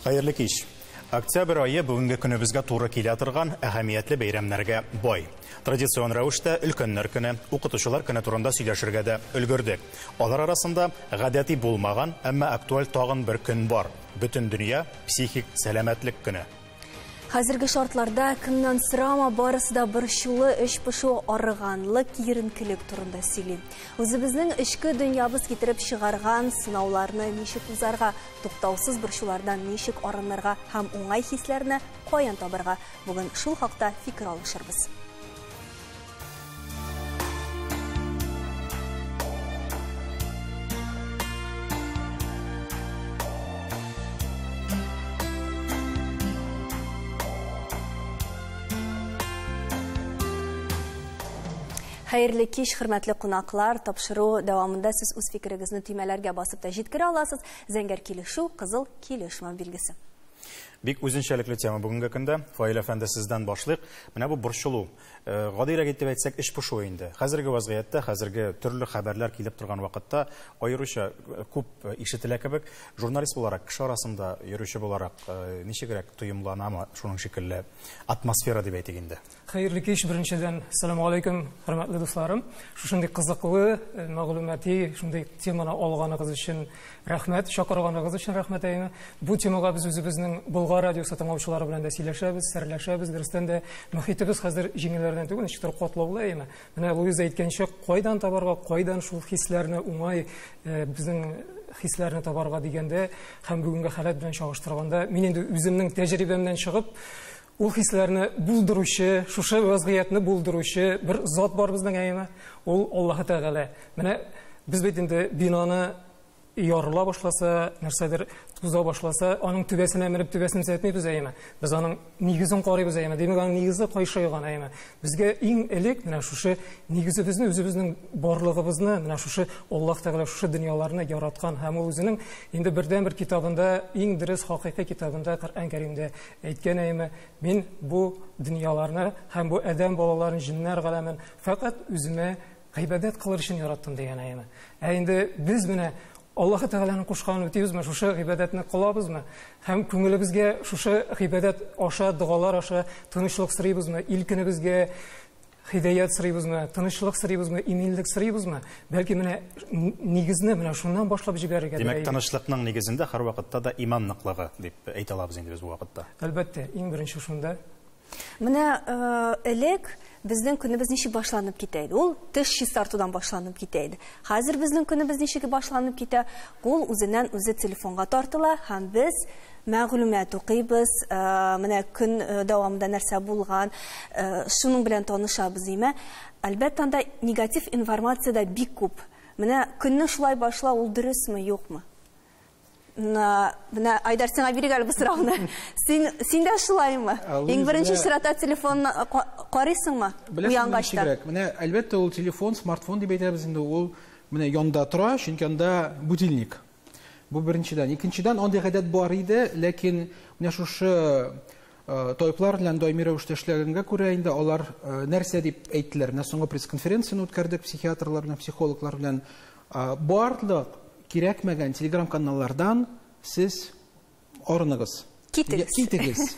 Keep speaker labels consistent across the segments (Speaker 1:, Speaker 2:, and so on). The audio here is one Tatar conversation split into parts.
Speaker 1: Хәерле кич. Октябрь айы бүгенге көнебезгә туры килә торган әһәмиятле бәйрәмнәргә бай. Традицион рәвештә өлкәннәр көне, укытучылар көне турында сөйләшергә дә өлгердек. Алар арасында гадәти булмаган, әмма актуаль тагын бер көн бар. Бөтен дөнья психик сәламәтлек көне.
Speaker 2: Хәзерге шартларда кемнән сорама, барысы да борчулы, эч пошу, арыганлык, киеренкелек турында сөйли. Үзебезнең эчке дөньябыз китереп чыгарган сынауларны ничек узарга, туктаусыз борчулардан ничек арынырга һәм уңай хисләрне каян табарга? Бүген шул хакта фикер алышырбыз. Хәерле кич, хөрмәтле кунаклар. Тапшыру дәвамында сез үз фикерегезне төймәләргә басып та җиткерә аласыз. Зәңгәр килешү, кызыл килешмәү билгесе.
Speaker 1: Бик үзенчәлекле тема бүгенге көндә. Фаил әфәнде, сездән башлыйк. Менә бу борчылу. Гадирәк итеп әйтсәк, эш пошу инде. Хәзерге вазгыятьтә, хәзерге төрле хәбәрләр килеп торган вакытта аеруча күп ишетелә кебек. Журналист буларак, кеше арасында йөрүче буларак, ничегрәк тоемланамы шуның шикелле атмосфера дип әйтик инде?
Speaker 3: Хәерле кич, беренчедән, ассаламу алейкум, хөрмәтле дусларым. Шушындый кызыклы, мәгълүмати, шундый теманы алганыгыз өчен рәхмәт, чакырганыгыз өчен рәхмәт әйме. Бу темага без үзебезнең Болгар радиосы тыңлаучылары белән дә сөйләшәбез, серләшәбез. Дөрестән дә мөхитебез хәзер җиңелләрдән түгел, ничектер катлаулы әйме. Менә Луиза әйткәнчә, кайдан табарга, кайдан шул хисләрне уңай, безнең хисләрне табарга дигәндә һәм бүгенге халәт белән чагыштырганда, мин инде үземнең тәҗрибәмнән чыгып, ул хисләрне булдыручы, шушы вазгыятьне булдыручы бер зат бар безнең әйеме, ул Аллаһы Тәгалә. Менә без бит инде бинаны ярыла башласа, нәрсәдер туза башласа, аның түбәсенә менеп түбәсен төзәтмибез әйеме. Без аның нигезен карыйбыз әйеме. Димәк, аның нигезе кайшайган әйеме. Безгә иң элек менә шушы нигезебезне, үзебезнең барлыгыбызны, менә шушы Аллаһ Тәгалә шушы дөньяларны яраткан һәм ул үзенең инде бердәнбер китабында, иң дөрес хакыйкый китабында, Коръән Кәримдә әйткән әйеме, мин бу дөньяларны һәм бу адәм балаларын, җиннәр галәмен фәкать үземә гыйбадәт кылыр өчен яраттым дигән әйеме. Ә инде без менә Аллаһы Тәгаләнең кушканын үтибезме, шушы гыйбадәтне кылабызмы? Һәм күңелебезгә шушы гыйбадәт аша, догалар аша тынычлык сорыйбызмы? Ил көнебезгә хидаят сорыйбызмы, тынычлык сорыйбызмы, иминлек сорыйбызмы? Бәлки менә нигезне менә шуннан башлап җибәрергә.
Speaker 1: Димәк, тынычлыкның нигезендә һәрвакытта да иман ныклыгы дип әйтә алабыз инде без бу вакытта.
Speaker 3: Әлбәттә, иң беренче шунда.
Speaker 2: Менә элек безнең көнебез ничек башланып китә иде? Ул теш чистартудан башланып китә иде. Хәзер безнең көнебез ничек башланып китә? Кул үзеннән үзе телефонга тартыла һәм без мәгълүмат укыйбыз, менә көн дәвамында нәрсә булган, шуның белән танышабыз, димә. Әлбәттә, анда негатив информация да бик күп. Менә көнне шулай башлау ул дөресме, юкмы? Менә Айдар, сиңа бирик әле бу сорауны. Син, син дә шулаймы? Иң беренче чиратта телефонны карыйсыңмы?
Speaker 4: Уянгач та. Менә әлбәттә ул телефон, смартфон дип әйтәбез инде, ул менә янда тора, чөнки анда будильник. Бу беренчедән. Икенчедән, андый гадәт бар иде, ләкин менә шушы табиблар белән даими рәвештә эшләгәнгә күрә инде алар нәрсә дип әйттеләр. Менә соңгы пресс-конференцияне үткәрдек психиатрлар белән, психологлар белән. Барлык кирәкмәгән телеграм-каналлардан сез арыныгыз.
Speaker 2: Китегез.
Speaker 4: Китегез.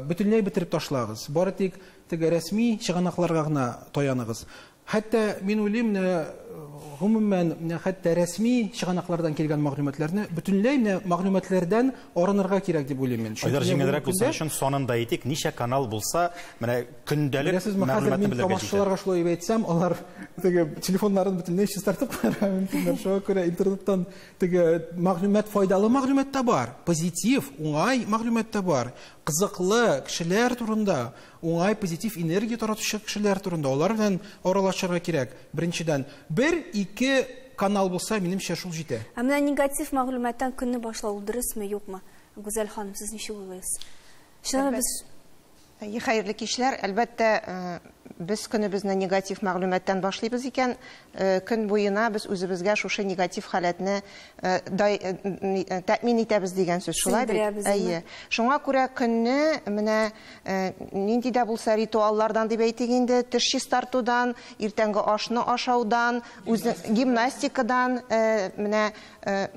Speaker 4: Бөтенләй бетереп ташлагыз. Бары тик теге рәсми чыганакларга гына таяныгыз. Хәтта мин уйлыйм, менә гомумән, менә хәтта рәсми чыганаклардан килгән мәгълүматларны бөтенләй менә мәгълүматлардан арынырга кирәк дип уйлыйм мин.
Speaker 1: Айдар, җиңелрәк булсын өчен санын да әйтик, ничә канал булса, менә көндәлек мәгълүматны белергә җитә.
Speaker 4: Тамашачыларга шулай дип әйтсәм, алар теге телефоннарын бөтенләй чистартып куярга мөмкиннәр. Шуңа күрә интернеттан теге мәгълүмат, файдалы мәгълүмат та бар, позитив, уңай мәгълүмат та бар, кызыклы кешеләр турында, уңай позитив энергия таратучы кешеләр турында, алар белән аралашырга кирәк. Беренчедән, бер-ике канал булса, минемчә шул җитә.
Speaker 2: Ә менә негатив мәгълүматтан көнне башлау дөресме, юкмы? Гүзәл ханым, сез ничек уйлыйсыз? Чынлап без.
Speaker 5: Хәерле кичләр. Әлбәттә, без көнебезне негатив мәгълүматтан башлыйбыз икән, көн буена без үзебезгә шушы негатив халәтне тәэмин итәбез дигән сүз, шулай бит? Әйе. Шуңа күрә көнне менә нинди дә булса ритуаллардан дип әйтик инде, теш чистартудан, иртәнге ашны ашаудан, гимнастикадан, менә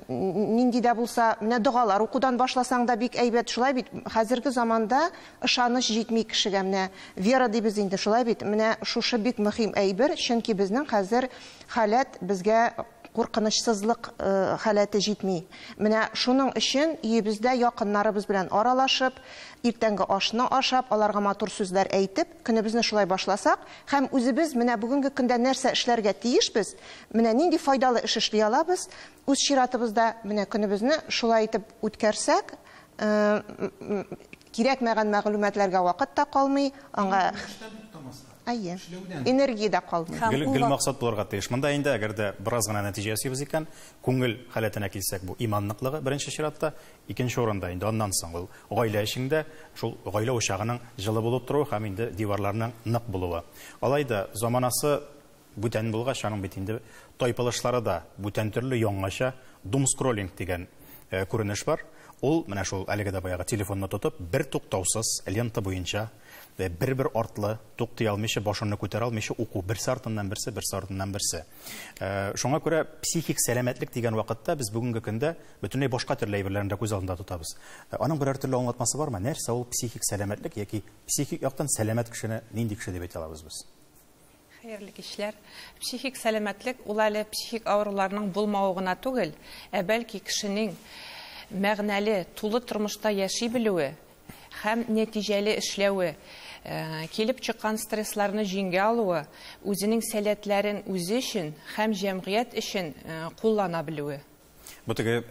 Speaker 5: нинди дә булса, менә догалар укудан башласаң да бик әйбәт, шулай бит? Хәзерге заманда ышаныч җитми кешегә, менә вера дибез инде, шулай бит? Менә шушы бик мөһим әйбер, чөнки безнең хәзер халәт безгә куркынычсызлык халәте җитми. Менә шуның өчен өебездә якыннарыбыз белән аралашып, иртәнге ашны ашап, аларга матур сүзләр әйтеп, көнебезне шулай башласак, һәм үзебез менә бүгенге көндә нәрсә эшләргә тиешбез, менә нинди файдалы эш эшли алабыз, үз чиратыбызда менә көнебезне шулай итеп үткәрсәк, кирәкмәгән мәгълүматларга вакыт та калмый, аңа әйе, энергия дә калмый.
Speaker 1: Гел максат булырга тиеш. Монда инде әгәр дә бераз гына нәтиҗә ясыйбыз икән, күңел халәтенә килсәк, бу иман ныклыгы беренче чиратта, икенче урында инде аннан соң ул гаилә эчендә шул гаилә учагының җылы булып торуы һәм инде диварларының нык булуы. Алай да заманасы бүтән булгач, аның бит инде тайпылышлары да бүтән төрле, яңача думскроллинг дигән күренеш бар. Ул менә шул әлеге дә баягы телефонны тотып, бер туктаусыз лента буенча бер-бер артлы туктый алмыйча, башыңны күтәрә алмыйча уку, берсе артыннан берсе, берсе артыннан берсе. Шуңа күрә психик сәламәтлек дигән вакытта без бүгенге көндә бөтенләй башка төрле әйберләрне дә күз алдында тотабыз. Аның берәр төрле аңлатмасы бармы? Нәрсә ул психик сәламәтлек яки психик яктан сәламәт кешене нинди кеше дип әйтә алабыз без?
Speaker 6: Хәерле кичләр. Психик сәламәтлек ул әле психик авыруларның булмавы гына түгел, ә бәлки кешенең мәгънәле, тулы тормышта яши белүе һәм нәтиҗәле эшләве, килеп чыккан стрессларны җиңә алуы, үзенең сәләтләрен үзе өчен һәм җәмгыять өчен куллана белүе.
Speaker 1: Бу теге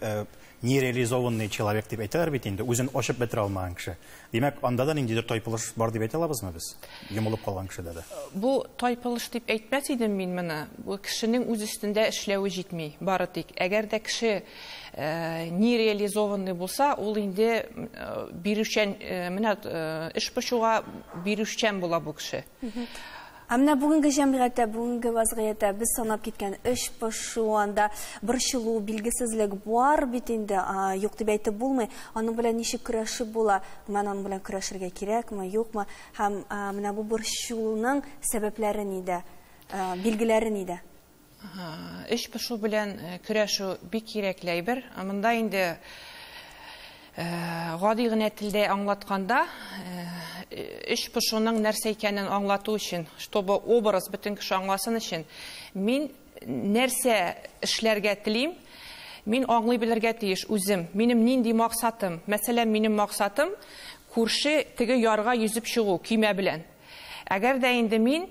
Speaker 1: нереализованный человек дип әйтәләр бит инде, үзен ачып бетерә алмаган кеше. Димәк, анда да ниндидер тайпылыш бар дип әйтә алабызмы без? Йомылып калган кешедә дә.
Speaker 6: Бу тайпылыш дип әйтмәс идем мин моны. Бу кешенең үз өстендә эшләве җитми, бары тик. Әгәр дә кеше нереализованный булса, ул инде бирүчән, менә эш пошуга бирүчән була бу кеше.
Speaker 2: Ә менә бүгенге җәмгыятьтә, бүгенге вазгыятьтә без санап киткән эш пошу, анда борчылу, билгесезлек бар бит инде, юк дип әйтеп булмый. Аның белән ничек көрәшеп була? Менә аның белән көрәшергә кирәкме, юкмы? Һәм менә бу борчылуның сәбәпләре нидә, билгеләре нидә?
Speaker 6: Эш пошу белән көрәшү бик кирәкле әйбер. Монда инде гади генә телдә аңлатканда, эш пошуның нәрсә икәнен аңлату өчен, чтобы образ бөтен кеше аңласын өчен, мин нәрсә эшләргә телим, мин аңлый белергә тиеш үзем. Минем нинди максатым? Мәсәлән, минем максатым күрше теге ярга йөзеп чыгу көймә белән. Әгәр дә инде мин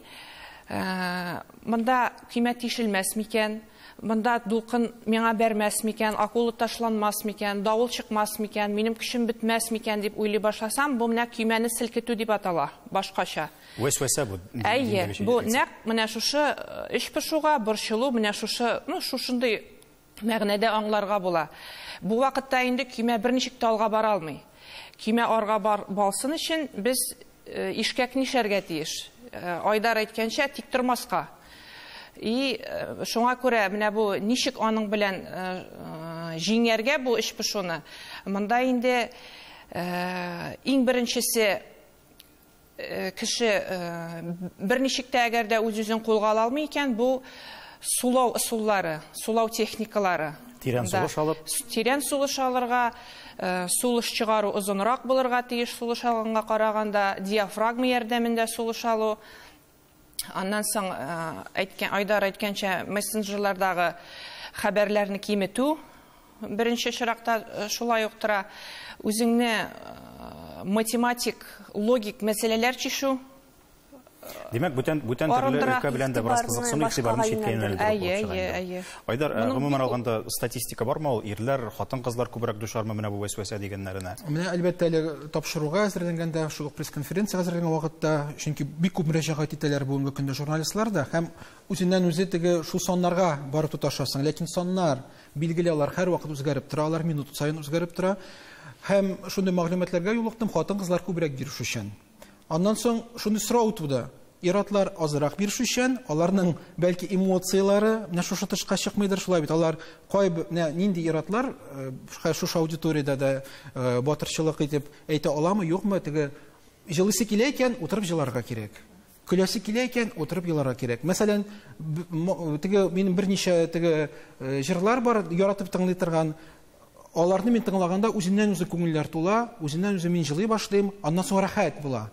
Speaker 6: монда көймә тишелмәс микән, монда дулкын миңа бәрмәс микән, акула ташланмас микән, давыл чыкмас микән, минем көчем бетмәс микән дип уйлый башласам, бу менә көймәне селкетү дип атала башкача.
Speaker 1: Вәсвәсә бу.
Speaker 6: Әйе, бу нәкъ менә шушы эш пошуга, борчылу, менә шушы, ну, шушындый мәгънәдә аңларга була. Бу вакытта инде көймә берничек тә алга бара алмый. Көймә арга барсын өчен без ишкәк нишәргә тиеш. Айдар әйткәнчә, тик тормаска. И шуңа күрә менә бу ничек аның белән җиңәргә бу эш пошуны. Монда инде иң беренчесе кеше берничек тә әгәр дә үз-үзен кулга ала алмый икән, бу сулау ысуллары, сулау техникалары.
Speaker 1: Тирән сулыш алып.
Speaker 6: Тирән сулыш алырга, сулыш чыгару озынрак булырга тиеш сулыш алганга караганда, диафрагма ярдәмендә сулыш алу. Аннан соң Айдар әйткәнчә, мессенджерлардагы хәбәрләрне киметү беренче чиракта шулай ук тора. Үзеңне математик, логик мәсьәләләр чишү.
Speaker 1: Димәк, бүтән төрле өлкә белән дә бераз кызыксыну, игътибарны читкә юнәлдерү булып чыга инде. Айдар, гомумән алганда статистика бармы ул? Ирләр, хатын-кызлар күбрәк дучармы менә бу вәсвәсә дигәннәренә?
Speaker 4: Менә әлбәттә әле тапшыруга әзерләнгәндә, шул ук пресс-конференцияга әзерләнгән вакытта, чөнки бик күп мөрәҗәгать итәләр бүгенге көндә журналистлар да, һәм үзеннән үзе теге шул саннарга барып тоташасың. Ләкин саннар, билгеле, алар һәрвакыт үзгәреп тора, алар минут саен үзгәреп тора. Һәм шундый мәгълүматларга юлыктым, хатын-кызлар күбрәк бирешүчән. Аннан соң шундый сорау туды. Ир-атлар азрак бирешүчән, аларның бәлки эмоцияләре менә шушы тышка чыкмыйдыр, шулай бит. Алар кай менә нинди ир-атлар шушы аудиториядә дә батырчылык итеп әйтә аламы, юкмы, теге җылысы килә икән, утырып җыларга кирәк. Көләсе килә икән, утырып еларга кирәк. Мәсәлән, теге минем берничә теге җырлар бар, яратып тыңлый торган. Аларны мин тыңлаганда үзеннән үзе күңелләр тула, үзеннән үзе мин җылый башлыйм, аннан соң рәхәт була.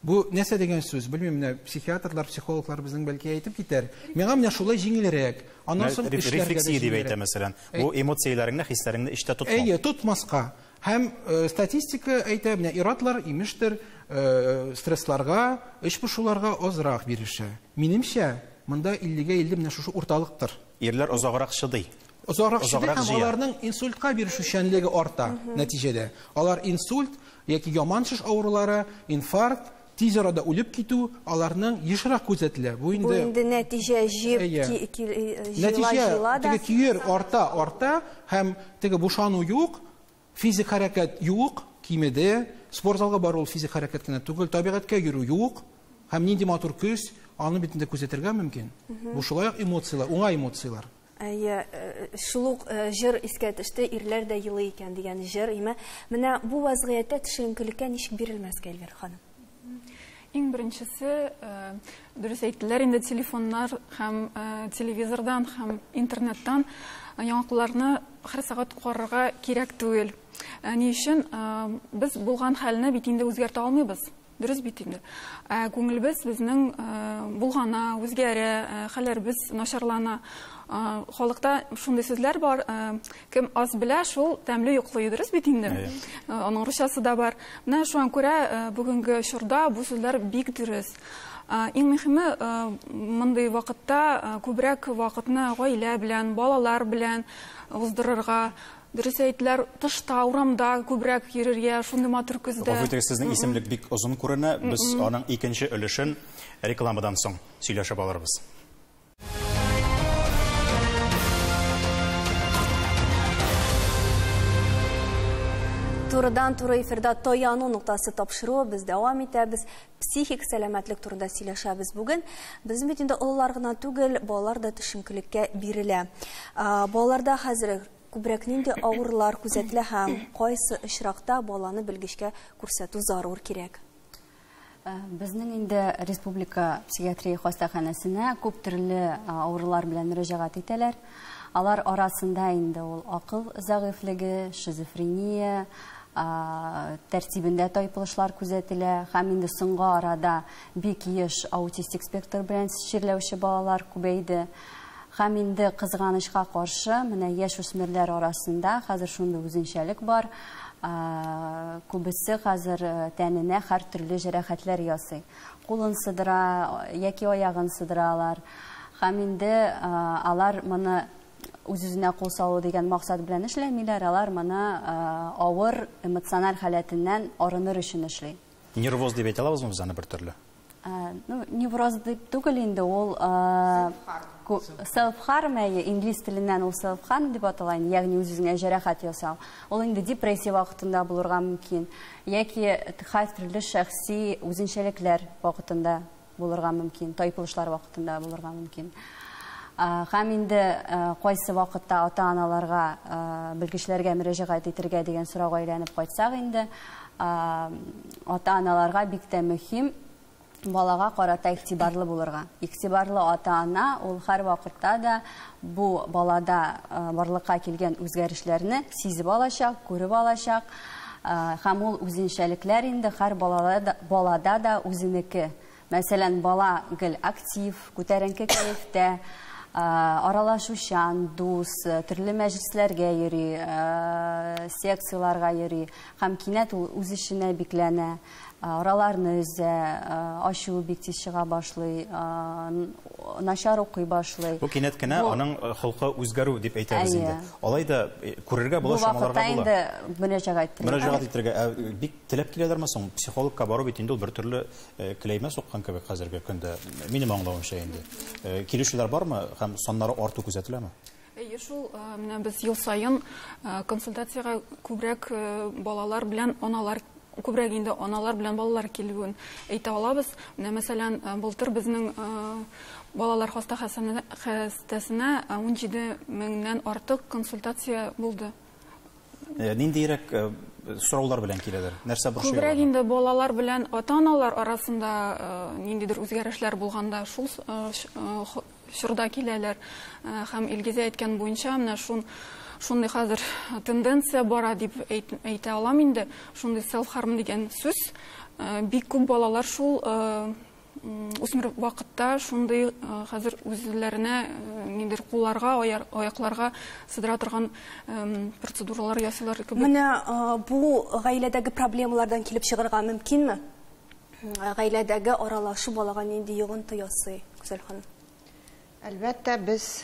Speaker 4: Бу нәрсә дигән сүз? Белмим, менә психиатрлар, психологлар безнең бәлки әйтеп китәр. Миңа менә шулай җиңелрәк. Аннан соң эшләргә
Speaker 1: рефлексия дип әйтә, мәсәлән. Бу эмоцияләреңне, хисләреңне эчтә тотмау.
Speaker 4: Әйе, тотмаска. Һәм статистика әйтә, менә ир-атлар имештер стрессларга, эч пошуларга азрак бирешә. Минемчә, монда 50-гә 50 менә шушы урталыктыр.
Speaker 1: Ирләр озаграк чыдый.
Speaker 4: Озаграк чыдый һәм аларның инсультка бирешүчәнлеге арта нәтиҗәдә. Алар инсульт яки яман шеш авырулары, инфаркт, тиз арада үлеп китү аларның ешрак күзәтелә. Бу
Speaker 2: инде нәтиҗә җыеп
Speaker 4: җыела да. Теге көер арта һәм теге бушану юк, физик хәрәкәт юк, кимеде. Спорт залга бару ул физик хәрәкәт кенә түгел, табигатькә йөрү юк. Һәм нинди матур көз, аны бит инде күзәтергә мөмкин. Бу шулай ук эмоцияләр, уңай эмоцияләр.
Speaker 2: Әйе, шул ук җыр искә төште, ирләр дә елый икән дигән җыр, име. Менә бу вазгыятьтә төшенкелеккә ничек бирелмәскә, Эльвира ханым?
Speaker 7: Иң беренчесе, дөрес әйттеләр инде, телефоннар һәм телевизордан һәм интернеттан яңалыкларны һәр сәгать карарга кирәк түгел. Ни өчен? Без булган хәлне бит инде үзгәртә алмыйбыз. Дөрес бит инде. Күңелебез безнең булгана, үзгәрә, хәлләребез начарлана. Халыкта шундый сүзләр бар, кем аз белә, шул тәмле йоклый. Дөрес бит инде. Аның русчасы да бар. Менә шуңа күрә бүгенге чорда бу сүзләр бик дөрес. Иң мөһиме, мондый вакытта күбрәк вакытны гаилә белән, балалар белән уздырырга. Дөрес әйттеләр, тышта, урамда күбрәк йөрергә, шундый матур көздә.
Speaker 1: Гафу итегез, сезнең исемлек бик озын күренә. Без аның икенче өлешен рекламадан соң сөйләшеп алырбыз.
Speaker 2: Турыдан-туры эфирда таяну ноктасы тапшыруы без дәвам итәбез. Психик сәламәтлек турында сөйләшәбез бүген. Безнең бит инде олылар гына түгел, балалар да төшенкелеккә бирелә. Балаларда хәзер күбрәк нинди авырулар күзәтелә һәм кайсы очракта баланы белгечкә күрсәтү зарур кирәк?
Speaker 8: Безнең инде Республика психиатрия хастаханәсенә күп төрле авырулар белән мөрәҗәгать итәләр. Алар арасында инде ул акыл зәгыйфьлеге, шизофрения, тәртибендә тайпылышлар күзәтелә һәм инде соңгы арада бик еш аутистик спектр белән чирләүче балалар күбәйде. Һәм инде кызганычка каршы, менә яшь үсмерләр арасында хәзер шундый үзенчәлек бар. Күбесе хәзер тәненә һәр төрле җәрәхәтләр ясый. Кулын сыдыра яки аягын сыдыралар. Һәм инде алар моны үз-үзенә кул салу дигән максат белән эшләмиләр, алар моны авыр эмоциональ халәтеннән арыныр өчен эшли.
Speaker 1: Нервоз дип әйтә алабызмы без аны бер төрле?
Speaker 8: Ну, невроз дип түгел инде ул, self-harm, әйе, инглиз теленнән ул self-harm дип атала, ягъни үз-үзеңә җәрәхәт ясау. Ул инде депрессия вакытында булырга мөмкин, яки һәр төрле шәхси үзенчәлекләр вакытында булырга мөмкин, тайпылышлар вакытында булырга мөмкин. Һәм инде кайсы вакытта ата-аналарга, белгечләргә мөрәҗәгать итергә дигән сорауга әйләнеп кайтсак инде, ата-аналарга бик тә мөһим балага карата игътибарлы булырга. Игътибарлы ата-ана ул һәр вакытта да бу балада барлыкка килгән үзгәрешләрне сизеп алачак, күреп алачак. Һәм ул үзенчәлекләр инде һәр балада да үзенеке. Мәсәлән, бала гел актив, күтәренке кәефтә, аралашучан, дус, төрле мәҗлесләргә йөри, секцияларга йөри. Һәм кинәт ул үз эшенә бикләнә, араларны өзә, ачуы бик тиз чыга башлый, начар укый башлый.
Speaker 1: Бу кинәт кенә аның холкы үзгәрү дип әйтәбез инде. Алай да күрергә була, чамаларга була.
Speaker 8: Бу вакытта инде мөрәҗәгать итәргә.
Speaker 1: Мөрәҗәгать итәргә. Бик теләп киләләрме соң? Психологка бару бит инде ул бер төрле келәймә суккан кебек хәзерге көндә. Минем аңлавымча инде. Килүчеләр бармы һәм саннары арту күзәтеләме?
Speaker 7: Әйе, шул, менә без ел саен консультациягә күбрәк балалар белән аналар күбрәк инде аналар белән балалар килүен әйтә алабыз. Менә, мәсәлән, былтыр безнең балалар хастаханәсенә 17 меңнән артык консультация булды.
Speaker 1: Ниндирәк сораулар белән киләләр? Нәрсә борчый?
Speaker 7: Күбрәк инде балалар белән ата-аналар арасында ниндидер үзгәрешләр булганда шул чорда киләләр. Һәм Илгизә әйткән буенча, менә шундый хәзер тенденция бара дип әйтә алам инде. Шундый self-harm дигән сүз. Бик күп балалар шул үсмер вакытта шундый хәзер үзләренә ниндидер кулларга, аякларга сыдыра торган процедуралар ясыйлар кебек.
Speaker 2: Менә бу гаиләдәге проблемалардан килеп чыгарга мөмкинме? Гаиләдәге аралашу балага нинди йогынты ясый, Гүзәл ханым?
Speaker 5: Әлбәттә, без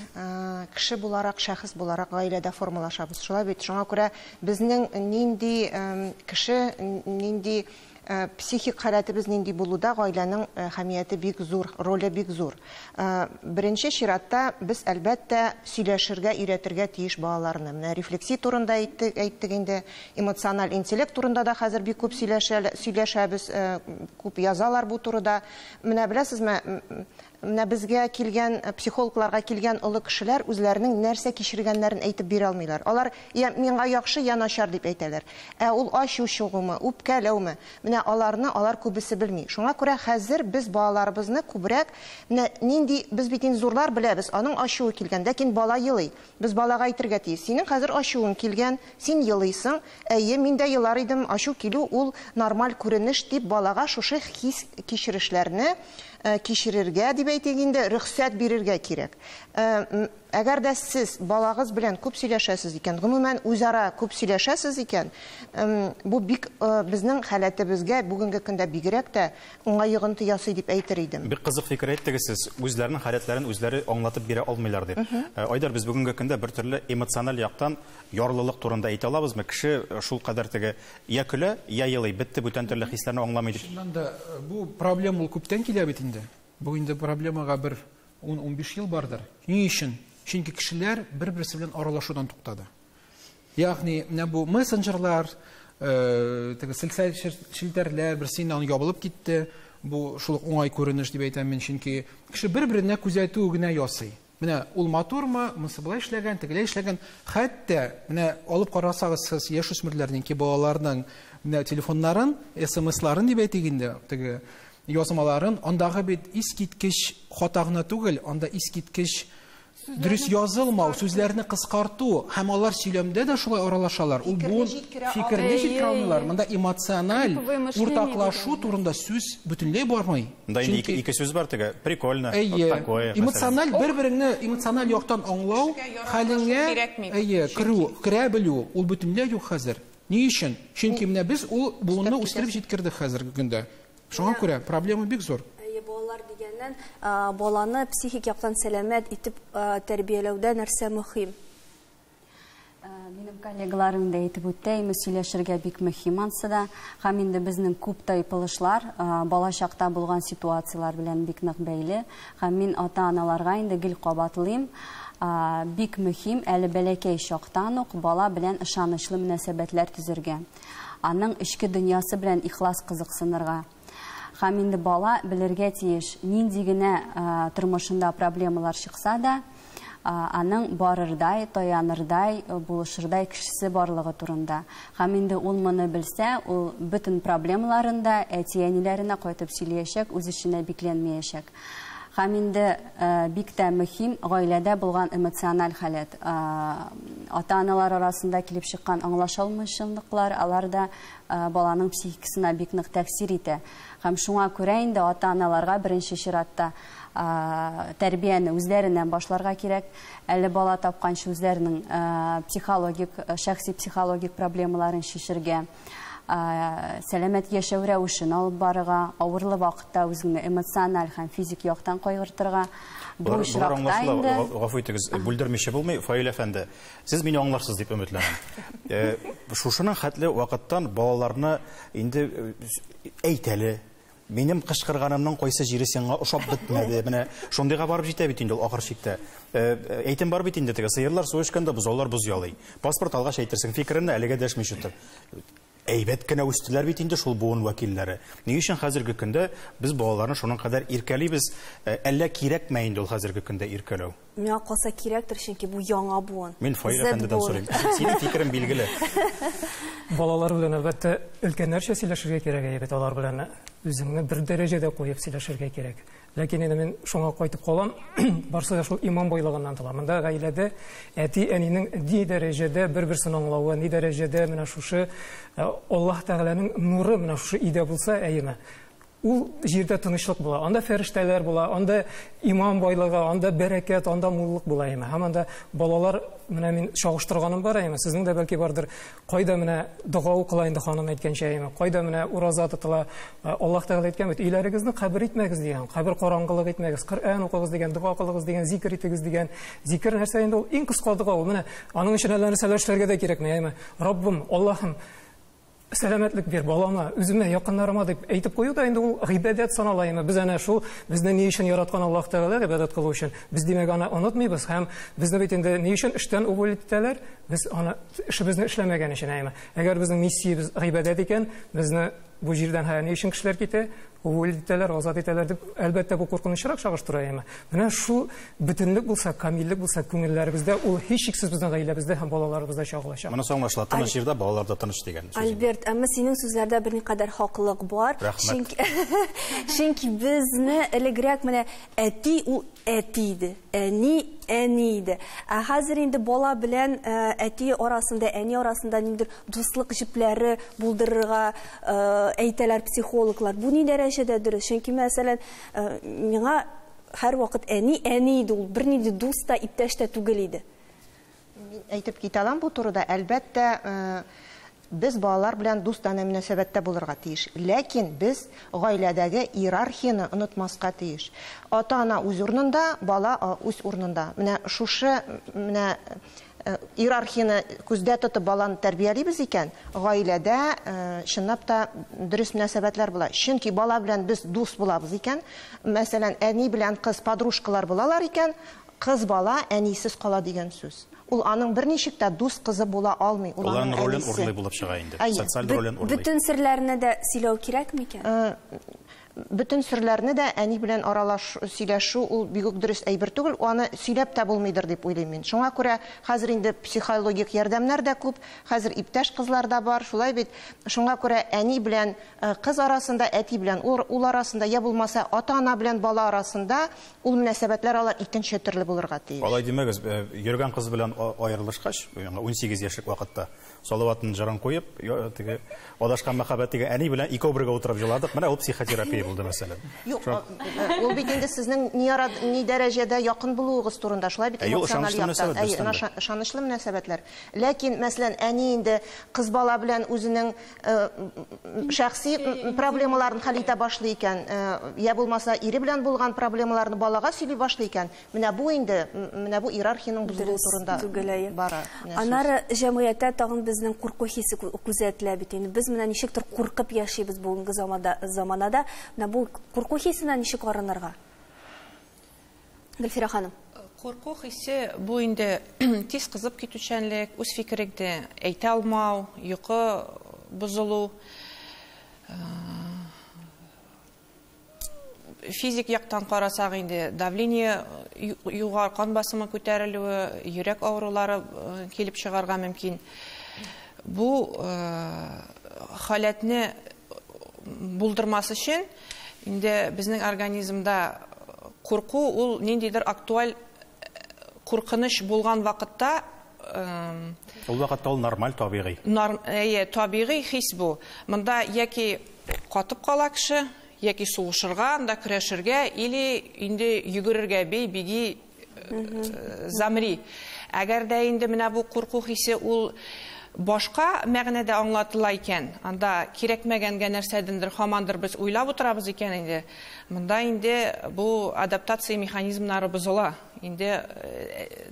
Speaker 5: кеше буларак, шәхес буларак гаиләдә формалашабыз. Шулай бит, шуңа күрә безнең нинди кеше, нинди психик халәтебез нинди булуда гаиләнең әһәмияте бик зур, роле бик зур. Беренче чиратта без әлбәттә сөйләшергә, өйрәтергә тиеш балаларны. Менә рефлексия турында әйттек инде, эмоциональ интеллект турында да хәзер бик күп сөйләшәбез, күп язалар бу турыда. Менә беләсезме, менә безгә килгән, психологларга килгән олы кешеләр үзләренең нәрсә кичергәннәрен әйтеп бирә алмыйлар. Алар я миңа яхшы, я начар дип әйтәләр. Ә ул ачу чыгумы, үпкәләүме? Менә аларны алар күбесе белми. Шуңа күрә хәзер без балаларыбызны күбрәк, менә нинди, без бит инде зурлар беләбез, аның ачуы килгән, ләкин бала елый. Без балага әйтергә тиеш. Синең хәзер ачуың килгән, син елыйсың. Әйе, мин дә елар идем, ачу килү ул нормаль күренеш дип балага шушы хис кичерешләрне кичерергә дип әйтик инде, рөхсәт бирергә кирәк. Әгәр дә сез балагыз белән күп сөйләшәсез икән, гомумән үзара күп сөйләшәсез икән, бу бик безнең халәтебезгә бүгенге көндә бигрәк тә уңай йогынты ясый дип әйтер идем.
Speaker 1: Бик кызык фикер әйттегез сез, үзләренең халәтләрен үзләре аңлатып бирә алмыйлар дип. Айдар, без бүгенге көндә бер төрле эмоциональ яктан ярлылык турында әйтә алабызмы? Кеше шул кадәр теге я көлә, я елый, бетте, бүтән төрле хисләрне аңламый дип.
Speaker 4: Чыннан да бу проблема ул күптән килә бит инде. Бу инде проблемага бер 10-15 ел бардыр. Ни өчен? Чөнки кешеләр бер-берсе белән аралашудан туктады. Ягъни менә бу мессенджерлар, теге социаль челтәрләр берсеннән ябылып китте. Бу шул ук уңай күренеш дип әйтәм мин, чөнки кеше бер-беренә күзәтү генә ясый. Менә ул матурмы, монысы болай эшләгән, тегеләй эшләгән. Хәтта менә алып карасагыз сез яшүсмерләрнең, балаларның менә телефоннарын, СМСларын дип әйтик инде, теге язмаларын, андагы бит искиткеч хата гына түгел, анда искиткеч дөрес язылмау, сүзләрне кыскарту, һәм алар сөйләмдә дә шулай аралашалар. Ул бу фикерне җиткерә алмыйлар. Монда эмоциональ уртаклашу турында сүз бөтенләй бармый.
Speaker 1: Монда инде ике сүз бар теге, прикольно, вот такое.
Speaker 4: Эмоциональ бер-береңне эмоциональ яктан аңлау, хәлеңә, әйе, керү, керә белү, ул бөтенләй юк хәзер. Ни өчен? Чөнки менә без ул буынны үстереп җиткердек хәзерге көндә. Шуңа күрә проблема бик зур.
Speaker 2: Балалар дигәннән, баланы психик яктан сәламәт итеп тәрбияләүдә нәрсә мөһим?
Speaker 8: Минем коллегаларым да әйтеп үтте, сөйләшергә бик мөһим ансы да. Һәм инде безнең күп тайпылышлар бала чакта булган ситуацияләр белән бик нык бәйле. Һәм мин ата-аналарга инде гел кабатлыйм, бик мөһим әле бәләкәй чактан ук бала белән ышанычлы мөнәсәбәтләр төзергә. Аның эчке дөньясы белән ихлас кызыксынырга. Һәм инде бала белергә тиеш, нинди генә тормышында проблемалар чыкса да, аның барырдай, таянырдай, булышырдай кешесе барлыгы турында. Һәм инде ул моны белсә, ул бөтен проблемаларын да әти-әниләренә кайтып сөйләячәк, үз эченә бикләнмәячәк. Һәм инде бик тә мөһим гаиләдә булган эмоциональ халәт. Ата-аналар арасында килеп чыккан аңлашылмаучанлыклар, алар да баланың психикасына бик нык тәэсир итә. Һәм шуңа күрә инде ата-аналарга беренче чиратта тәрбияне үзләреннән башларга кирәк. Әле бала тапканчы үзләренең психологик, шәхси психологик проблемаларын чишергә, сәламәт яшәү рәвешен алып барырга, авырлы вакытта үзеңне эмоциональ һәм физик яктан кайгыртырга. Бу очракта инде
Speaker 1: гафу итегез, бүлдермичә булмый, Фаил әфәнде, сез мине аңларсыз дип өметләнәм. Шушының хәтле вакыттан балаларны инде әйт әле, минем кычкырганымның кайсы җире сиңа ошап бетмәде. Менә шундыйга барып җитә бит инде ул ахыр чиктә. Әйтем бар бит инде теге, сыерлар су эчкәндә бозаулар боз ялый. Паспорт алгач әйтерсең, фикереңне әлегә дәшмичә тор. Әйбәт кенә үстеләр бит инде шул буын вәкилләре. Ни өчен хәзерге көндә без балаларны шуның кадәр иркәлибез? Әллә кирәкме инде ул хәзерге көндә иркәләү?
Speaker 2: Миңа калса кирәктер, чөнки бу яңа буын.
Speaker 1: Мин Фаил әфәндедән сорыйм. Синең фикерең билгеле.
Speaker 3: Балалар белән, әлбәттә, өлкәннәрчә сөйләшергә кирәк, әйе бит, алар белән үзеңне бер дәрәҗәдә куеп сөйләшергә кирәк. Ләкин инде мин шуңа кайтып калам, барсы да шул иман байлыгыннан тора. Монда гаиләдә әти-әнинең ни дәрәҗәдә бер-берсен аңлавы, ни дәрәҗәдә менә шушы Аллаһ Тәгаләнең нуры менә шушы өйдә булса, әйеме? Ул җирдә тынычлык була, анда фәрештәләр була, анда иман байлыгы, анда бәрәкәт, анда муллык була, әйеме? Һәм анда балалар, менә мин чагыштырганым бар, әйеме? Сезнең дә бәлки бардыр, кайда менә дога укыла инде ханым әйткәнчә, әйеме? Кайда менә ураза тотыла? Аллаһ Тәгалә әйткән бит, өйләрегезне кабер итмәгез дигән, кабер караңгылык итмәгез, Коръән укыгыз дигән, дога кылыгыз дигән, зикер итегез дигән. Зикер нәрсә инде ул? Иң кыска дога ул. Менә аның өчен әллә нәрсәләр эшләргә дә кирәкми, әйеме? Раббым, Аллаһым, сәламәтлек бир балама, үземә, якыннарыма дип әйтеп кую да инде ул гыйбадәт санала инде. Без әнә шул безне ни өчен яраткан Аллаһ Тәгалә гыйбадәт кылу өчен. Без димәк аны онытмыйбыз һәм безне бит инде ни өчен эштән уволить итәләр? Без аны эшебезне эшләмәгән өчен, әйме. Әгәр безнең миссиябез гыйбадәт икән, безне бу җирдән һә ни өчен кешеләр китә? Уволить итәләр, азат итәләр дип, әлбәттә, бу куркынычрак чагыштыра, әйме. Менә шул бөтенлек булса, камиллек булса күңелләребездә, ул һичшиксез безнең гаиләбездә һәм балаларыбызда чагылачак.
Speaker 1: Монысы аңлашыла, тыныч җирдә балалар да тыныч дигән сүз.
Speaker 2: Альберт, әмма синең сүзләрдә берникадәр хаклык бар.
Speaker 1: Рәхмәт.
Speaker 2: Чөнки безне элегрәк менә әти ул әти иде, әни әни иде. Ә хәзер инде бала белән әти арасында, әни арасында ниндидер дуслык җепләре булдырырга әйтәләр психологлар. Бу ни дәрәҗәдә дөрес? Чөнки, мәсәлән, миңа һәрвакыт әни әни иде, ул бернинди дус та, иптәш тә түгел иде.
Speaker 5: Мин әйтеп китә алам бу турыда. Әлбәттә, без балалар белән дустанә мөнәсәбәттә булырга тиеш. Ләкин без гаиләдәге иерархияне онытмаска тиеш. Ата-ана үз урынында, бала үз урынында. Менә шушы менә иерархияне күздә тотып баланы тәрбиялибез икән, гаиләдә чынлап та дөрес мөнәсәбәтләр була. Чөнки бала белән без дус булабыз икән, мәсәлән, әни белән кыз подружкалар булалар икән, кыз бала әнисез кала дигән сүз. Ул аның берничек тә дус кызы була алмый. Ул
Speaker 1: аның ролен урлый булып чыга инде. Социаль ролен урлый.
Speaker 2: Бөтен серләрне дә сөйләү кирәк микән?
Speaker 5: Бөтен серләрне дә әни белән аралаш сөйләшү ул бик үк дөрес әйбер түгел, аны сөйләп тә булмыйдыр дип уйлыйм мин. Шуңа күрә хәзер инде психологик ярдәмнәр дә күп, хәзер иптәш кызлар да бар, шулай бит. Шуңа күрә әни белән кыз арасында, әти белән ул арасында, я булмаса ата-ана белән бала арасында ул мөнәсәбәтләр алар икенче төрле булырга тиеш.
Speaker 1: Алай димәгез, йөргән кыз белән аерылышкач, 18 яшьлек вакытта Салаватның җырын куеп, теге адашкан мәхәббәт дигән әни белән икәү бергә утырып җыладык. Менә ул психотерапия булды, мәсәлән.
Speaker 5: Юк, ул бит инде сезнең ни дәрәҗәдә якын булуыгыз турында, шулай бит, эмоциональ яктан. Әйе, ышанычлы мөнәсәбәтләр. Ләкин, мәсәлән, әни инде кыз бала белән үзенең шәхси проблемаларын хәл итә башлый икән, я булмаса ире белән булган проблемаларны балага сөйли башлый икән, менә бу инде, менә бу иерархиянең бозылуы турында бара.
Speaker 2: Аннары җәмгыятьтә тагын безнең курку хисе күзәтелә бит инде. Без менә ничектер куркып яшибез бүгенге заманада. Менә бу курку хисеннән ничек арынырга? Гөлфирә ханым.
Speaker 6: Курку хисе бу инде тиз кызып китүчәнлек, үз фикереңне әйтә алмау, йокы бозылу, физик яктан карасак инде давление югары, кан басымы күтәрелүе, йөрәк авырулары килеп чыгарга мөмкин. Бу халәтне булдырмас өчен инде безнең организмда курку ул ниндидер актуаль куркыныч булган вакытта,
Speaker 1: ул вакытта ул нормаль, табигый.
Speaker 6: Әйе, табигый хис бу. Монда яки катып кала кеше, яки сугышырга, анда көрәшергә, или инде йөгерергә, бей, беги, замри. Әгәр дә инде менә бу курку хисе ул башка мәгънәдә аңлатыла икән, анда кирәкмәгәнгә нәрсәдендер, һамандыр без уйлап утырабыз икән инде, монда инде бу адаптация механизмнары бозыла. Инде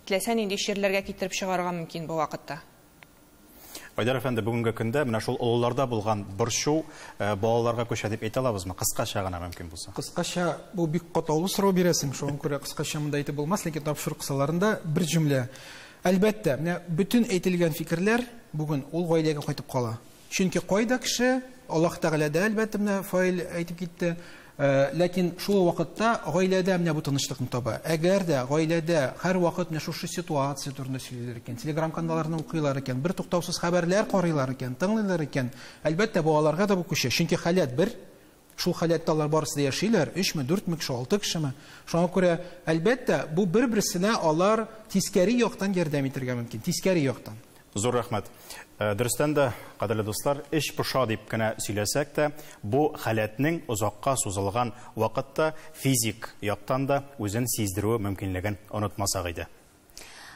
Speaker 6: теләсә нинди чирләргә китереп чыгарырга мөмкин бу вакытта.
Speaker 1: Айдар әфәнде, бүгенге көндә менә шул олыларда булган борчу балаларга күчә дип әйтә алабызмы? Кыскача гына мөмкин булса.
Speaker 4: Кыскача, бу бик катлаулы сорау бирәсең, шуңа күрә кыскача монда әйтеп булмас, ләкин тапшыру кысаларында бер җөмлә. Әлбәттә, менә бөтен әйтелгән фикерләр бүген ул гаиләгә кайтып кала. Чөнки кайда кеше, Аллаһ Тәгаләдә, әлбәттә, менә Фаил әйтеп китте, ләкин шул вакытта гаиләдә менә бу тынычлыкны таба. Әгәр дә гаиләдә һәрвакыт менә шушы ситуация турында сөйлиләр икән, телеграм-каналларны укыйлар икән, бертуктаусыз хәбәрләр карыйлар икән, тыңлыйлар икән, әлбәттә, балаларга да бу күчә. Чөнки халәт бер, шул халәттә алар барысы да яшиләр, өчме, дүртме кеше, алты кешеме. Шуңа күрә, әлбәттә, бу бер-берсенә алар тискәре яктан ярдәм итәргә мөмкин, тискәре яктан.
Speaker 1: Зур рәхмәт. Дөрестән дә, кадерле дуслар, эч поша дип кенә сөйләсәк тә, бу халәтнең озакка сузылган вакытта физик яктан да үзен сиздерүе мөмкинлеген онытмасак иде.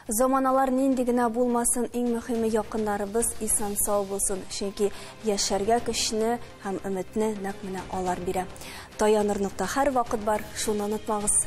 Speaker 2: Заманалар нинди генә булмасын, иң мөһиме якыннарыбыз исән-сау булсын, чөнки яшәргә көчне һәм өметне нәкъ менә алар бирә. Таяныр нокта һәрвакыт бар, шуны онытмагыз.